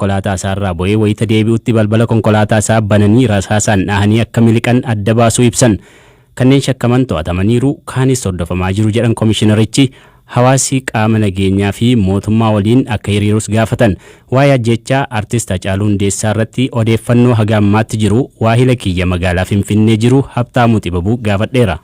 Konkolaataa isaarraa bu'ee wayita deebi'utti balbala konkolaataa isaa bananii rasaasaan dhahanii akka miliqan adda baasuu ibsan. Kanneen shakkaman to'atamaniiru, kaanis hordofamaa jiru jedhan komishinarichi. Hawaasi qaama nageenyaa fi mootummaa waliin akka hiriirus gaafatan. Waa'ee ajjeechaa Artist Hacaaluu Hundeessaa irratti odeeffannoo haga ammaatti jiru waahila kiyya magaalaa Finfinnee jiru Habtaamuu Xibabuu gaafadheera.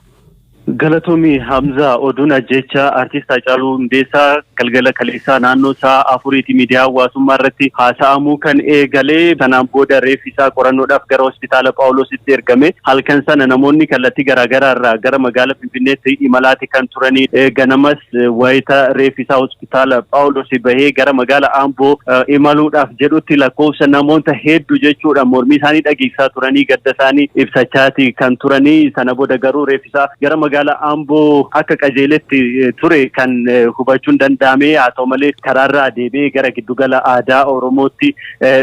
Galatoomi Hamzaa. Oduun ajjeechaa Artist Hacaaluu Hundeessaa galgala kaleessaa naannoo sa'a 4ti miidiyaa hawaasummaa irratti haasa'amuu kan eegalee, sanaan booda reeffi isaa qorannoodhaaf gara hospitaala Phaawuloositti ergame. Halkan sana namoonni kallattii garaagaraa irraa gara magaala Finfinneetti imalaati kan turanii. Ganamas wayita reeffi isaa hospitaala Phaawulos bahee gara magaala Amboo imaluudhaaf jedhutti lakkoofsa namoota hedduu jechuudha mormii isaanii dhageessisaa turanii, gadda isaanii ibsachaati kan turanii. Sana booda garuu reeffi isaa gara magaala Amboo akka qajeeletti ture kan hubachuun danda'ame. Haa ta'u malee, karaarraa deebi'ee gara giddugala aadaa Oromootti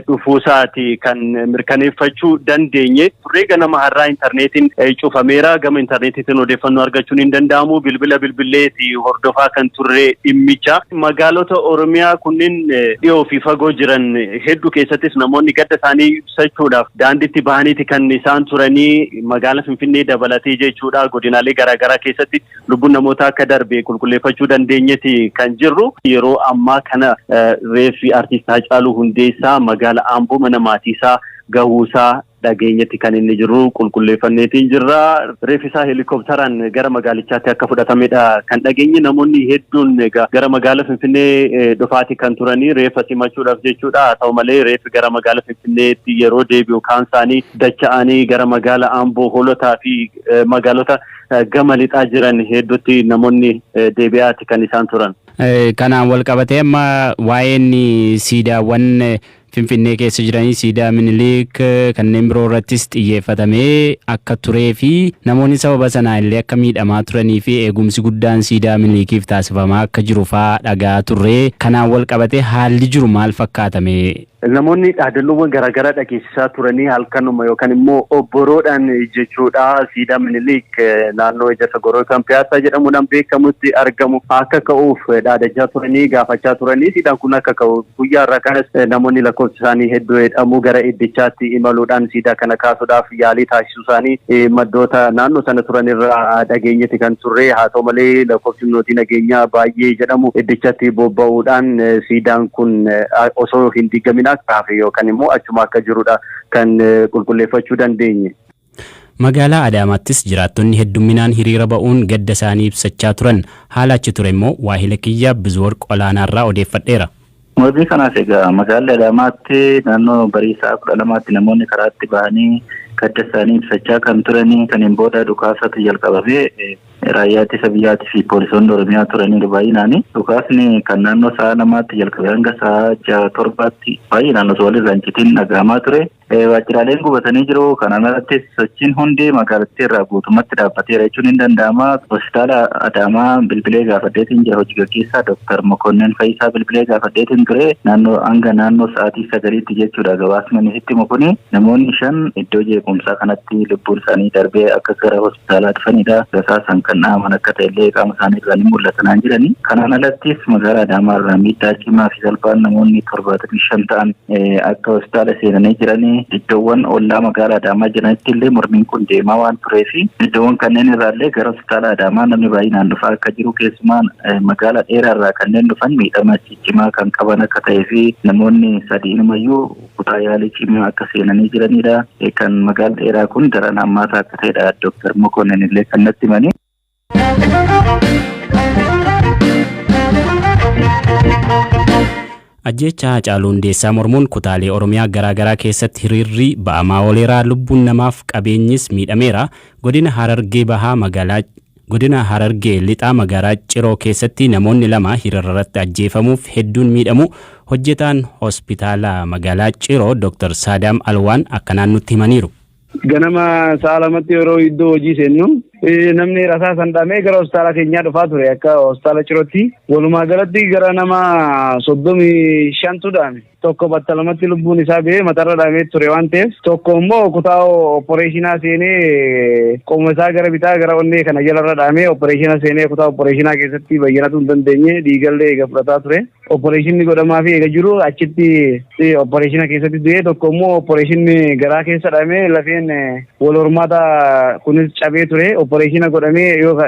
dhufuusaati kan mirkaneeffachuu dandeenye. Turree ganama har'aa intarneetiin cufameera. Gama intarneetiitiin odeeffannoo argachuun hin danda'amu. Bilbila bilbilleeti hordofaa kan turre dhimmicha. Magaalota Oromiyaa kunneen dhiyoo fi fagoo jiran hedduu keessattis namoonni gadda isaanii ibsachuudhaaf daandiitti bahaniiti kan isaan turanii, magaala Finfinnee dabalatee jechuudha. Godinaalee garaagaraa keessatti lubbuun namoota akka darbe qulqulleeffachuu dandeenyeeti kan jirru. Yeroo ammaa kana reeffi Artiist Haacaaluu Hundeessaa magaala Amboo mana maatiisaa gahuusaa dhageenyetti kan inni jiru qulqulleeffanneetiin jirra. Reeffi isaa heelikooptaraan gara magaalichaatti akka fudhatamedha kan dhageenye. Namoonni hedduun gara magaala Finfinnee dhufaati kan turanii reeffa simachuudhaaf jechuudha. Haa ta'u malee, reeffi gara magaala Finfinneetti yeroo deebi'u kaan isaanii dacha'anii gara magaala Amboo, Holotaa fi magaalota gama lixaa jiran hedduutti namoonni deebi'aati kan isaan turan. Kanaan wal qabatee amma waa'een siidaawwan Finfinnee keessa jiranii, siidaa Minilik kanneen biroo irrattis xiyyeeffatamee akka turee fi namoonni sababa sanaa illee akka miidhamaa turanii fi eegumsi guddaan siidaa Minilikiif taasifamaa akka jiru fa'aa dhagaa turre. Kanaan wal qabatee haalli jiru maal fakkaatame? Namoonni dhaadannoowwan garaagaraa dhageessisaa turanii halkanuma yookaan immoo obboroodhaan jechuudha, siidaa Minilik naannoo Ijaarsa Goroo yookaan Piyaasaa jedhamuudhaan beekamutti argamu akka ka'uuf dhaadachaa turanii, gaafachaa turanii siidaan kun akka ka'u. Guyyaa irraa kanas namoonni lakkoofsi isaanii hedduu jedhamu gara iddichaatti imaluudhaan siidaa kana kaasuudhaaf yaalii taasisuu isaanii maddoota naannoo sana turan irraa dhageenyetti kan turre. Haa ta'u malee, lakkoofsi humnootii nageenyaa baay'ee jedhamu iddichatti bobba'uudhaan siidaan kun osoo hin diigamin akka hafe yookaan immoo achuma akka jirudha kan qulqulleeffachuu dandeenye. Magaalaa Adaamaattis jiraattonni heddumminaan hiriira ba'uun gadda isaanii ibsachaa turan. Haala achi ture immoo waahila kiyya Bizuwarq Olaanaarraa odeeffadheera. Mormii kanaas egaa magaalli Adaamaatti naannoo barii sa'a 12tti namoonni karaatti bahanii gadda isaanii ibsachaa kan turanii, saniin booda dhukaasatu jalqabame. Raayyaa ittisa biyyaatii fi poolisoonni Oromiyaa turaniiru baay'inaani. Dhukaasni kan naannoo sa'a 2tti jalqabe hanga sa'a 6, 7tti baay'inaan osoo walirraa hin citin dhaga'amaa ture. Waajjiraaleen gubatanii jiru. Kanaan alattis sochiin hundi magaalattii irraa guutummaatti dhaabbateera jechuun hin danda'ama. Hospitaala Adaamaa bilbilee gaafadheetiin jira. Hojii gaggeessaa Dooktar Mokonnin Fayisaa bilbilee gaafadheetiin ture. Naannoo hanga naannoo sa'aatii 9tti jechuudha gabaasni inni sitti himu kuni. Namoonni shan iddoo jeequmsaa kanatti lubbuun isaanii darbee akka gara hospitaalaa dhufanidha. Rasaasaan kan dhahaman akka ta'e illee qaama isaanii irraa ni mul'ata naan jedhani. Kanaan alattis magaalaa Adaamaa irraa miidhaa cimaa fi salphaan namoonni 75 ta'an akka hospitaala seenanii jiranii, iddoowwan ollaa magaalaa Adaamaa jiranitti illee mormiin kun deemaa waan turee fi iddoowwan kanneen irraa illee gara hospitaala Adaamaa namni baay'inaan dhufaa akka jiru, keessumaa magaalaa dheeraa irraa kanneen dhufan miidhama ciccimaa kan qaban akka ta'ee fi namoonni sadi inumayyuu kutaa yaalii cimaa akka seenanii jiranidha. Kan magaalaa dheeraa kun daran hammaataa akka ta'edha Dooktar Mokonnin illee kan natti himani. Ajjeechaa Hacaaluu Hundeessaa mormuun kutaalee Oromiyaa garaa garaa keessatti hiriirri ba'amaa ooleera. Lubbuun namaaf qabeenyis miidhameera. Godina Harargee Bahaa magaalaa Godina Harargee Lixaa magaalaa Ciroo keessatti namoonni lama hiriira irratti ajjeefamuuf hedduun miidhamu hojjetaan hospitaala magaalaa Ciroo Dr. Saadaam Alwaan akkanaan nutti himaniiru. Ganama sa'a 2tti yeroo iddoo hojii seennu namni rasaasan dhamee gara hospitaala keenyaa dhufaa ture akka hospitaala Cirootti. Walumaa galatti gara nama 35tu dhahame. Tokko battalumatti lubbuun isaa ba'ee matarra dhahamee ture waan ta'eef, tokko immoo kutaa opporeeshinaa seenee qoma isaa gara bitaa gara onnee kana jalarra dhahamee opporeeshina seenee kutaa opporeeshinaa keessatti bayyanatuu hin dandeenye, dhiigallee eega fudhataa ture. Opporeeshinni godhamaa fi eega jiru achitti opporeeshina keessatti du'ee. Tokko immoo opporeeshinni garaa keessa dhahamee lafeen wal hormaata kunis cabee ture, opporeeshina godhamee yoo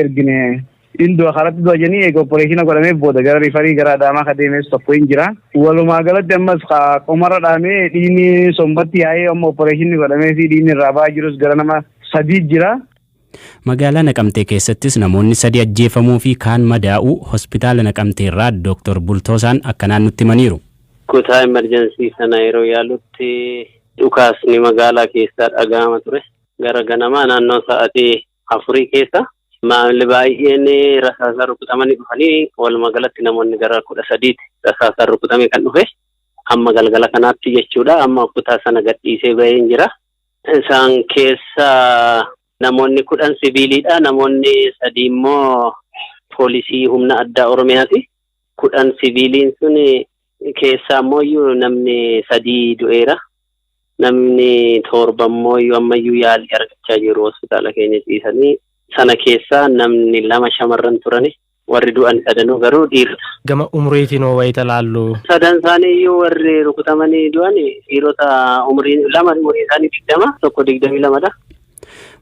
ergine in du'a, karatti du'a jedhanii eega opporeeshina godhamee booda gara rifarii gara Adaamaa ka deemes tokko hin jira. Walumaa galatti ammas qomarra dhahamee dhiigni sombatti yaa'ee amma opporeeshinni godhamee fi dhiigni irraa ba'aa jirus gara nama sadii jira. Magaalaa Naqamtee keessattis namoonni sadi ajjeefamuu fi kaan madaa'uu hospitaala Naqamtee irraa Dooktor Bultoosaan akkanaan nutti himaniiru. Kutaa emergency sana yeroo yaalutti dhukaasni magaalaa keessaa dhaga'ama ture. Gara ganamaa naannoo sa'aatii 4 keessa maamilli baay'een rasaasaan rukutamanii dhufanii, walumaa galatti namoonni gara 13ti rasaasaan rukutamee kan dhufe amma galgala kanaatti jechuudha. Amma kutaa sana gadhiisee baheen jira. Isaan keessa namoonni 10 siviiliidha. Namoonni sadii immoo poolisii humna addaa Oromiyaati. 10 siviiliin sun keessaa immoo namni sadii du'eera. Namni torba immoo ammayyuu yaalii argachaa jiru hospitaala keenya ciisanii. Sana keessaa namni lama shamarran turani. Warri du'an sadanuu garuu dhiirota. Gama umriitiin hoo wayita laallu? Sadan isaanii iyyuu warri rukutamanii du'an dhiirota, umriin lama umrii isaanii 20, tokko 22dha.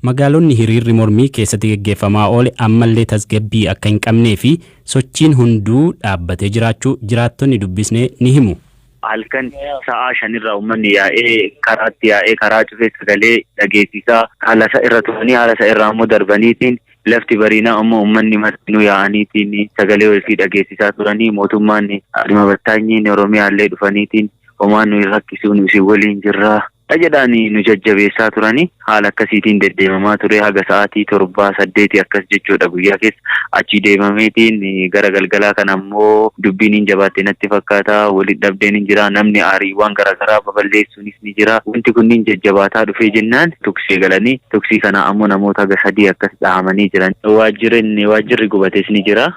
Magaalonni hiriirri mormii keessatti geggeeffamaa oole ammallee tasgabbii akka hin qabnee fi sochiin hunduu dhaabbatee jiraachuu jiraattonni dubbisnee ni himu. Halkan sa'aa 5rraa uummanni yaa'ee karaatti yaa'ee karaa cufee sagalee dhageessisaa haala isa irra turanii, haala isa irraa immoo darbaniitiin lafti bariinaa immoo uummanni martinuu yaa'aniitiin sagalee ofii dhageessisaa turanii. Mootummaan Adima Battaanyiin Oromiyaallee dhufaniitiin homaan nu rakkisuu, nu isin waliin jirraa jedhaanii nu jajjabeessaa turanii. Haala akkasiitiin deddeemamaa ture haga sa'aatii 7, 8 akkas jechuudha guyyaa keessa. Achi deemameetiin gara galgalaa kana ammoo dubbiin hin jabaatte natti fakkaata, walitti dhabdeen hin jira, namni aariiwwan garaagaraa baballeessuunis ni jira. Wanti kunniin jajjabaataa dhufee jennaan tuksii galanii, tuksii kana ammoo namoota haga sadii akkas dhahamanii jiran. Waajjirri gubates ni jira.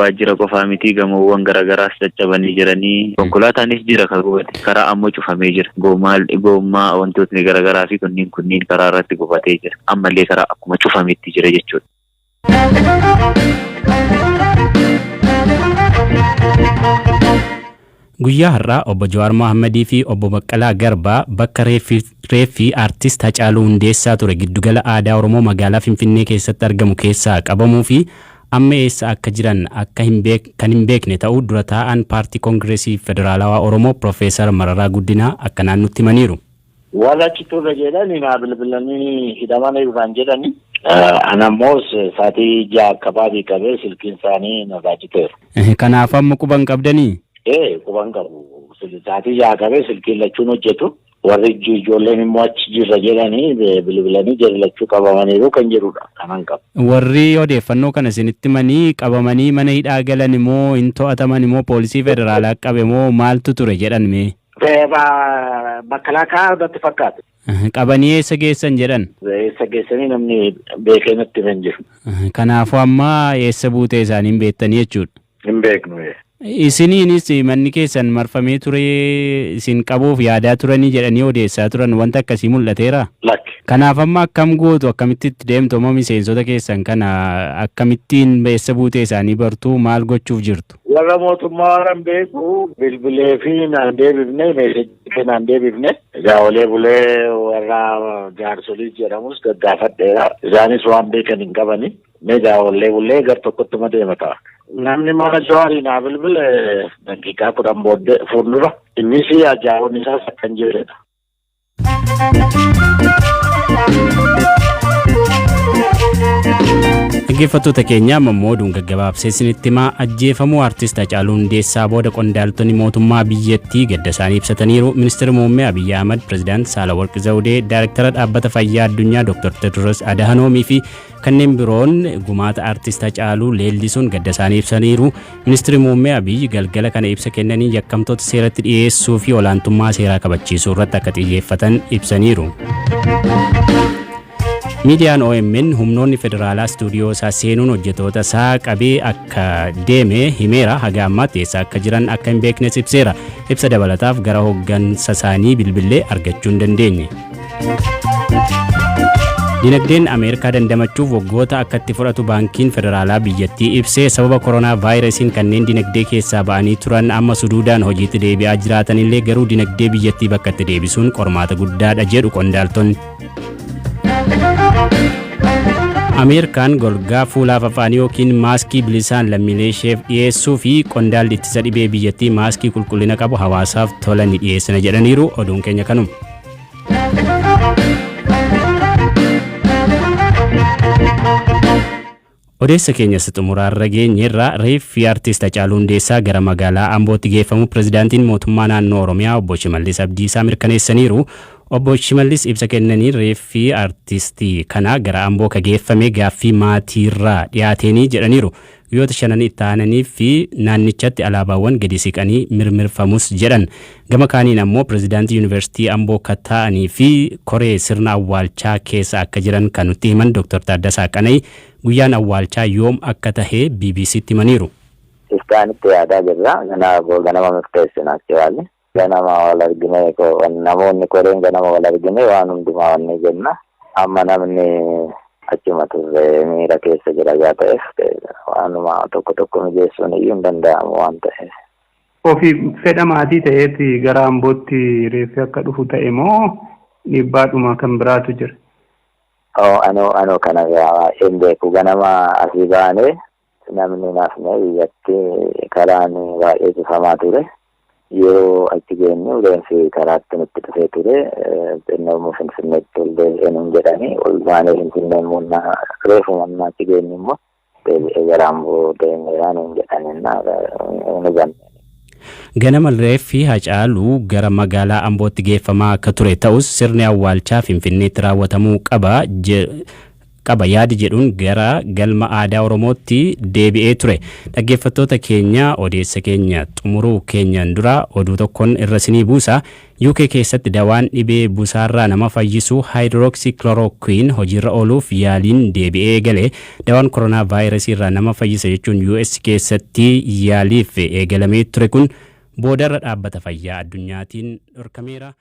Waajjira qofaa miti, gamoowwan garaagaraas caccabanii jiranii, konkolaataanis jira kan gubate, karaa ammoo cufamee jira. Goommaa wantootni garaagaraa fi kunniin kunniin karaa irratti gubatee jira. Ammallee karaa akkuma cufametti jira jechuudha. Guyyaa har'aa obbo Jawaar Mohammadii fi obbo Baqqalaa Garbaa bakka reeffi aartist Hacaaluu Hundeessaa ture giddugala aadaa Oromoo magaalaa Finfinnee keessatti argamu keessaa qabamuu fi amma eessa akka jiran akka kan hin beekne ta'uu dura taa'aan paartii Koongireesii Federaalawaa Oromoo Piroofeesar Mararaa Guddinaa akkanaan nutti himaniiru. Warra achi turre jedhani naa bilbilanii hidhamaniiru kan jedhani. Ana immoo sa'aatii 6 akkabaabii qabee silkiin isaanii narraa citeera. Kanaaf amma quban qabdanii? Ee, quban qabu. Sa'aatii 6 qabee silkiin lachuun hojjetu. Warri ijoolleen immoo achi jirra jedhanii bilbilanii jarri lachuu qabamaniiru kan jedhudha. Kanan qabu. Warri odeeffannoo kana isinitti himanii qabamanii mana hidhaa galan immoo hin to'ataman immoo poolisii federaalaa qabe moo maaltu ture jedhan mee? Makalaakaa natti fakkaate. Qabanii eessa geessan jedhan? Eessa geessanii namni beekee natti hin jiru. Kanaafuu amma eessa buutee isaanii hin beektanii jechuudha. Hin beeknu. Isiniinis manni keessan marfamee ture, isin qabuuf yaadaa turanii jedhanii odeessaa turan, wanta akkasii mul'ateera? Lakki. Kanaaf amma akkam gootu, akkamitti itti deemtu? Amma miseensota keessan kana akkamittiin eessa buutee isaanii bartuu, maal gochuuf jirtu? Warra mootummaa warra beeku bilbilee fi naan deebifne, meeshaa naan deebifne. Egaa olee bulee warra jaarsolii jedhamus gaggaafadheera. Isaanis waan beekan hin qabani. Egaa olee bulee gar tokkottuma deema ta'a. Namni mana Jawaarii naa bilbile daqiiqaa 10 booddee fuuldura. Innis ajaa'uun isaas akka hin jirredha. Dhaggeeffattoota keenya, amma immoo oduun gaggabaabsee isinitti himaa. Ajjeefamuu aartist Hacaaluu Hundeessaa booda qondaaltonni mootummaa biyyattii gadda isaanii ibsataniiru. Ministeerri muummee Abiyyi Ahmad, Pirezidaant Saalawarqi Zawudee, Daayirektara Dhaabbata Fayyaa Addunyaa Dr. Tedros Adhaanoomii fi kanneen biroon gumaata aartist Hacaaluu leellisuun gadda isaanii ibsaniiru. Ministeerri muummee Abiyyi galgala kana ibsa kennanii yakkamtoota seeratti dhiyeessuu fi olaantummaa seeraa kabachiisuu irratti akka xiyyeeffatan ibsaniiru. Miidiyaan OMN humnoonni federaalaa istuudiyoo isaa seenuun hojjettoota isaa qabee akka deeme himeera. Haga ammaatti eessa akka jiran akka hin beeknes ibseera. Ibsa dabalataaf gara hooggansa isaanii bilbilee argachuu hin dandeenye. Dinagdeen Ameerikaa dandamachuuf waggoota akka itti fudhatu baankiin federaalaa biyyattii ibsee. Sababa koronaa vaayirasiin kanneen dinagdee keessaa ba'anii turan amma suduudaan hojiitti deebi'aa jiraatanillee, garuu dinagdee biyyattii bakka itti deebisuun qormaata guddaadha jedhu qondaaltonni. Ameerikaan golgaa fuulaaf afaanii yookiin maaskii bilisaan lammiilee isheef dhiyeessuu fi qondaalli ittisa dhibee biyyattii maaskii qulqullina qabu hawaasaaf tola ni dhiyeessina jedhaniiru. Oduun keenya kanuma. Odeessa keenya isa xumuraarra geenyeerra. Reeffi artist Hacaaluu Hundeessaa gara magaalaa Ambootti geeffamu pirezidaantiin mootummaa naannoo Oromiyaa obbo Shimallis Abdiisaa mirkaneessaniiru. Obbo Shimallis ibsa kennanii reeffi artistii kanaa gara Amboo ka geeffame gaaffii maatiirraa dhiyaateenii jedhaniiru. Guyyoota shanan itti aananii fi naannichatti alaabaawwan gadi siqanii mirmirfamus jedhan. Gama kaaniin ammoo pirezidaantii Yuunivarsiitii Amboo ka ta'anii fi koree sirna awwaalchaa keessa akka jiran kan nutti himan Dr. Taaddasaa Qana'i guyyaan awwaalchaa yoom akka tahe BBCtti himaniiru. Iftaanitti yaadaa jirra. Kanaaf ganama murteessina actually. Ganama wal argine, namoonni koreen ganama wal argine waan hundumaa wanni jenna. Amma namni achuma turre miira keessa jira gaa ta'eef, waanuma tokko tokko mijeessuun iyyuu hin danda'amu waan ta'eef. Ofii fedha maatii ta'eeti gara Ambootti reeffi akka dhufu ta'e moo dhiibbaadhuma kan biraatu jira? Anoo kana hin beeku. Ganama asii baanee namni nafne biyyatti karaan baay'ee cufamaa ture. Yeroo achi geenyu reenfi karaatti nutti dhufee ture. Xinnoo immoo Finfinneetti ol deebi'ee nuun jedhanii, ol baanee Finfinnee immoo reefuma achi geenyu immoo deebi'ee gara Amboo deemeera nuun jedhanii nu ganne. Ganama reeffi Hacaaluu gara magaalaa Ambootti geeffamaa akka ture ta'us, sirni awwaalchaa Finfinneetti raawwatamuu qaba yaadi jedhuun gara galma aadaa Oromootti deebi'ee ture. Dhaggeeffattoota keenya, odeessa keenya xumuruu keenyaan dura oduu tokkoon irra isinii buusa. UK keessatti dawaan dhibee busaarraa nama fayyisu hydroxychloroquine hojiirra ooluuf yaaliin deebi'ee eegale. Dawaan koronaa vaayirasii irraa nama fayyisa jechuun US keessatti yaaliif eegalamee ture kun boodarra dhaabbata fayyaa addunyaatiin dhorkameera.